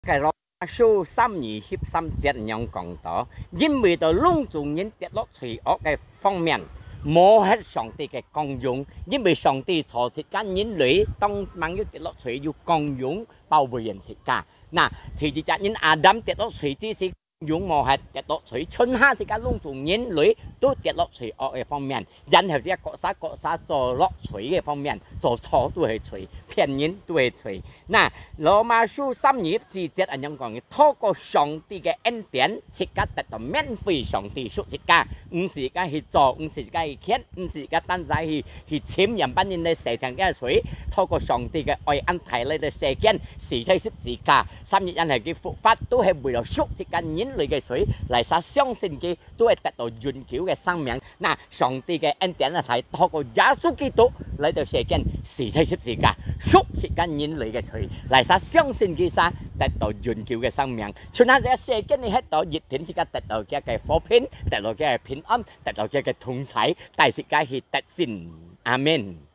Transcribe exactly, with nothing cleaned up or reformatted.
个羅馬書三二十三節恁樣講到：因為到攏總人跌落罪惡个方面，無忒上帝个功用，因為上帝造自家人類當吂有跌落罪，有功用保衛人自家。那，第一隻人亞當跌落罪之時，功用無忒跌落罪，賰下自家攏總人類都跌落罪惡个方面，然後自家各儕各儕做落罪个方面，做錯都係罪，騙人都係罪。那，羅馬書三二十四節恁樣講：透過上帝个恩典，自家得到免費，上帝屬自家，毋使自家去做，毋使自家去揀，毋使自家單儕去，去尋樣般人來洗淨个罪。透過上帝个愛恁大來到世間，死在十字架，三日恁樣佢復活，都係為了贖自家人類个罪。哪儕相信佢，都會得到永久个生命。那，上帝个恩典啊，係透過耶穌基督來到世間，死在十字架，贖自家人類个罪。哪儕相信佢儕，得到永久个生命。賰下這世間裡歇到一天，自家得到佢个和平，得到佢个平安，得到佢个同在，帶自家去得勝。阿們。